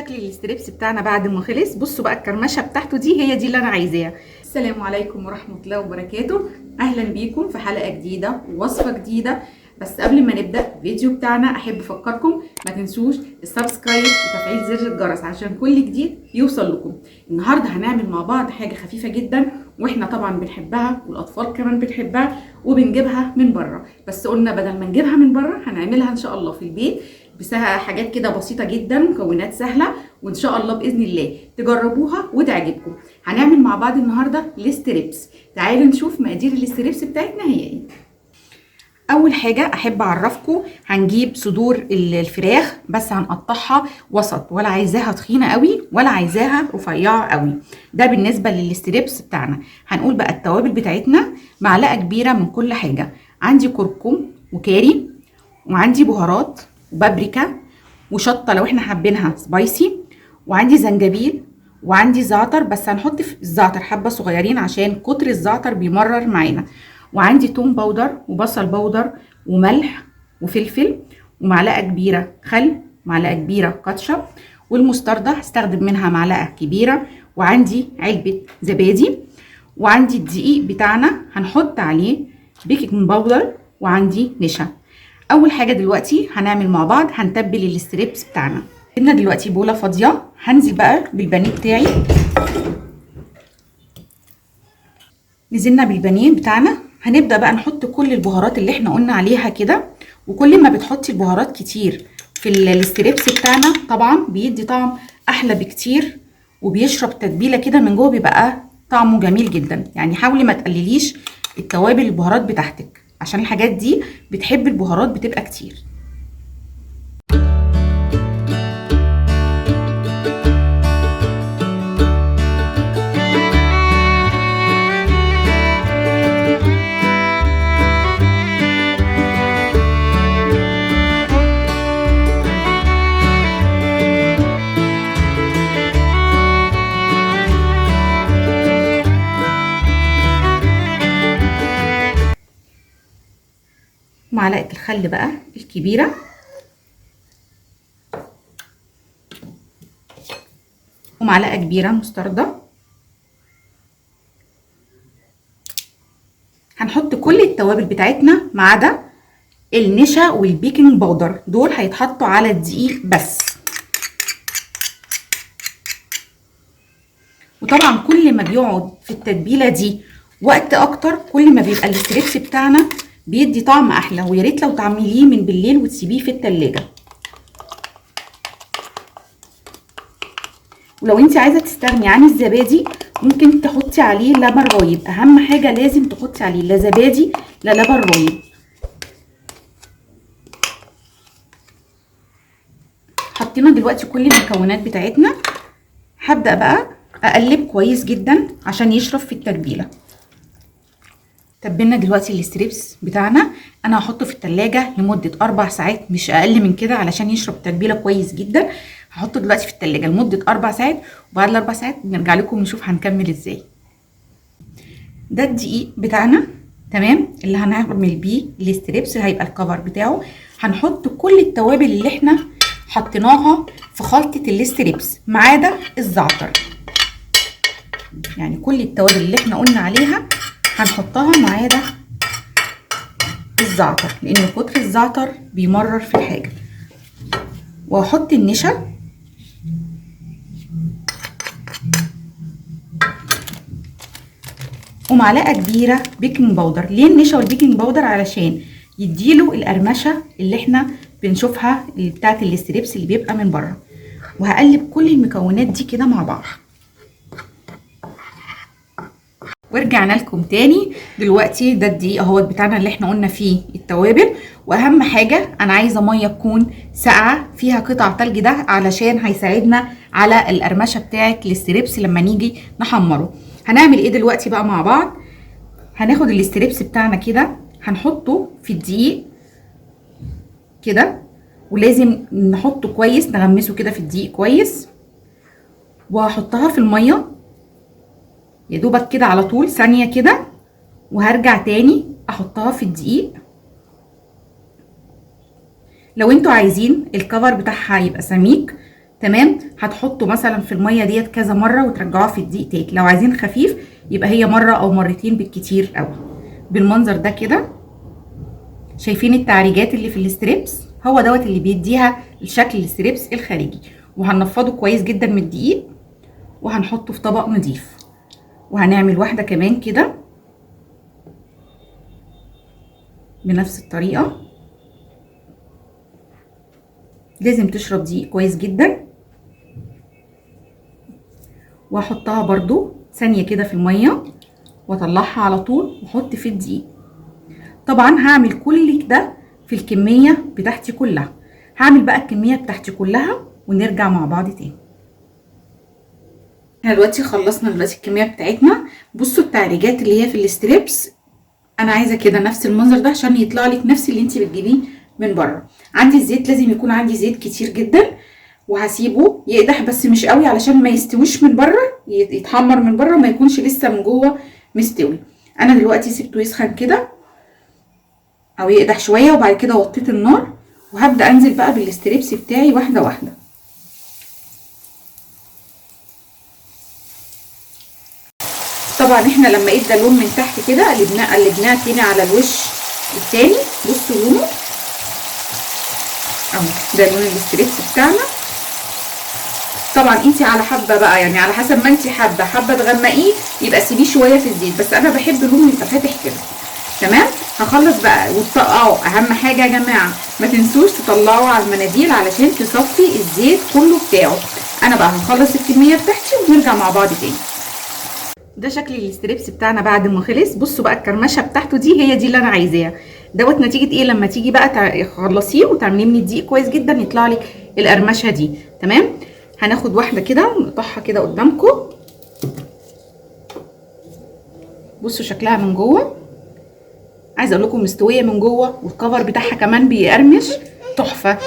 شكل ال strips بتاعنا بعد ما خلص. بصوا بقى الكرمشه بتاعته دي هي دي اللي انا عايزاها. السلام عليكم ورحمة الله وبركاته، اهلا بيكم في حلقة جديدة ووصفه جديدة. بس قبل ما نبدا الفيديو بتاعنا احب افكركم ما تنسوش ال subscribe وتفعيل زر الجرس عشان كل جديد يوصل لكم. النهارده هنعمل مع بعض حاجة خفيفة جدا، واحنا طبعا بنحبها والاطفال كمان بتحبها وبنجيبها من بره، بس قلنا بدل ما نجيبها من بره هنعملها ان شاء الله في البيت بسها حاجات كده بسيطة جدا، مكونات سهلة، وان شاء الله باذن الله تجربوها وتعجبكم. هنعمل مع بعض النهارده ال strips. تعالوا نشوف مقادير ال strips بتاعتنا هي ايه. اول حاجة احب اعرفكم، هنجيب صدور الفراخ بس هنقطعها وسط، ولا عايزاها تخينة قوي ولا عايزاها رفيعة قوي. ده بالنسبة لل strips بتاعنا. هنقول بقى التوابل بتاعتنا، معلقه كبيرة من كل حاجة. عندي كركم وكاري، وعندي بهارات وبابريكا وشطه لو احنا حابينها spicy، وعندي زنجبيل، وعندي زعتر، بس هنحط في الزعتر حبه صغيرين عشان كتر الزعتر بيمرر معانا، وعندي توم powder وبصل powder وملح وفلفل ومعلقة كبيرة خل، معلقه كبيرة كاتشب، والمستردة هستخدم منها معلقه كبيرة، وعندي علبة زبادي، وعندي الدقيق بتاعنا هنحط عليه baking powder، وعندي نشا. اول حاجة دلوقتي هنعمل مع بعض هنتبل ال strips بتاعنا. جبنا دلوقتي بوله فاضية، هنزل بقى بالبانيه بتاعي. نزلنا بالبانيه بتاعنا، هنبدا بقى نحط كل البهارات اللي احنا قلنا عليها كده. وكل ما بتحطي البهارات كتير في ال strips بتاعنا طبعا بيدي طعم احلى بكتير، وبيشرب تتبيله كده من جوه، بيبقى طعمه جميل جدا. يعني حاولي ما تقلليش التوابل البهارات بتاعتك عشان الحاجات دي بتحب البهارات بتبقى كتير. معلقة الخل بقى الكبيرة، ومعلقة كبيرة مستردة. هنحط كل التوابل بتاعتنا ما عدا النشا وال baking powder، دول هيتحطوا على الدقيق بس. وطبعا كل ما بيقعد في التتبيلة دي وقت اكتر كل ما بيبقى ال strips بتاعنا بيدي طعم احلى. ويا ريت لو تعمليه من بالليل وتسيبيه في التلاجة. ولو انت عايزه تستغني عن الزبادي ممكن تحطي عليه لبن رايب. اهم حاجة لازم تحطي عليه لا زبادي لا لبن رايب. حطينا دلوقتي كل المكونات بتاعتنا. هبدا بقى اقلب كويس جدا عشان يشرب في التتبيله. تبلنا دلوقتي ال strips بتاعنا، انا هحطه في التلاجة لمدة 4 ساعات مش اقل من كده علشان يشرب التتبيلة كويس جدا. هحطه دلوقتي في التلاجة لمدة 4 ساعات، وبعد ال4 ساعات نرجع لكم نشوف هنكمل ازاي. ده الدقيق بتاعنا تمام اللي هنعمل بيه ال strips، هيبقى ال cover بتاعه. هنحط كل التوابل اللي احنا حطيناها في خلطة ال strips ما عدا الزعتر. يعني كل التوابل اللي احنا قلنا عليها هنحطها ما عدا الزعتر، لان كتر الزعتر بيمرر في الحاجة. واحط النشا، ومعلقة كبيرة baking powder. ليه النشا وال baking powder؟ علشان يديله القرمشه اللي احنا بنشوفها بتاعه ال strips اللي بيبقى من بره. وهقلب كل المكونات دي كده مع بعض. ورجعنا لكم تاني دلوقتي. ده الدقيق اهوت بتاعنا اللي احنا قلنا فيه التوابل. واهم حاجة انا عايزه مية تكون ساقعه فيها قطع تلج، ده علشان هيساعدنا على القرمشه بتاعه ال strips لما نيجي نحمره. هنعمل ايه دلوقتي بقى مع بعض؟ هناخد ال strips بتاعنا كده هنحطه في الدقيق كده، ولازم نحطه كويس، نغمسه كده في الدقيق كويس، وهحطها في المية يا دوبك كده على طول ثانية كده، وهرجع تاني احطها في الدقيق. لو انتوا عايزين ال cover بتاعها يبقى سميك تمام. هتحطوا مثلا في المية ديت كذا مرة وترجعوها في الدقيق تاني. لو عايزين خفيف يبقى هي مرة او مرتين بالكتير قوي. بالمنظر ده كده، شايفين التعريجات اللي في ال strips؟ هو دوت اللي بيديها الشكل ال strips الخارجي. وهنفضه كويس جدا من الدقيق وهنحطه في طبق نضيف. وهنعمل واحدة كمان كده بنفس الطريقة. لازم تشرب دقيق كويس جدا. واحطها برضو ثانية كده في المية واطلعها على طول واحط في الدقيق. طبعا هعمل كل ده في الكمية بتاعتي كلها. هعمل بقى الكمية بتاعتي كلها ونرجع مع بعض تاني. احنا دلوقتي خلصنا دلوقتي الكمية بتاعتنا. بصوا التعريجات اللي هي في ال strips، انا عايزة كده نفس المنظر ده عشان يطلع لك نفس اللي انت بتجيبيه من بره. عندي الزيت، لازم يكون عندي زيت كتير جدا، وهسيبه يقدح بس مش قوي علشان ما يستويش من بره، يتحمر من بره وما يكونش لسه من جوه مستوي. انا دلوقتي سيبته يسخن كده او يقدح شوية، وبعد كده وطيت النار وهبدا انزل بقى بال strips بتاعي واحدة واحدة. طبعا احنا لما ادى لون من تحت كده قلبناه تاني على الوش التاني. بصوا لونه اهو، ده لون ال strips بتاعنا. طبعا انتي على حبه بقى، يعني على حسب ما انتي حابة تغمقيه يبقى سيبيه شوية في الزيت، بس انا بحب لونه يبقى فاتح كده. تمام. هخلص بقى وتطقعوا. اهم حاجة يا جماعة ما تنسوش تطلعوا على المناديل علشان تصفي الزيت كله بتاعه. انا بقى هخلص الكمية بتاعتي ونرجع مع بعض تاني. ده شكل ال strips بتاعنا بعد ما خلص. بصوا بقى الكرمشه بتاعته دي هي دي اللي انا عايزاها. دوت نتيجة ايه؟ لما تيجي بقى تخلصيه وتعمليه من الدقيق كويس جدا يطلع لك القرمشه دي. تمام. هناخد واحدة كده ونقطعها كده قدامكم. بصوا شكلها من جوه، عايزه اقول لكم مستوية من جوه، والكفر بتاعها كمان بيقرمش تحفة.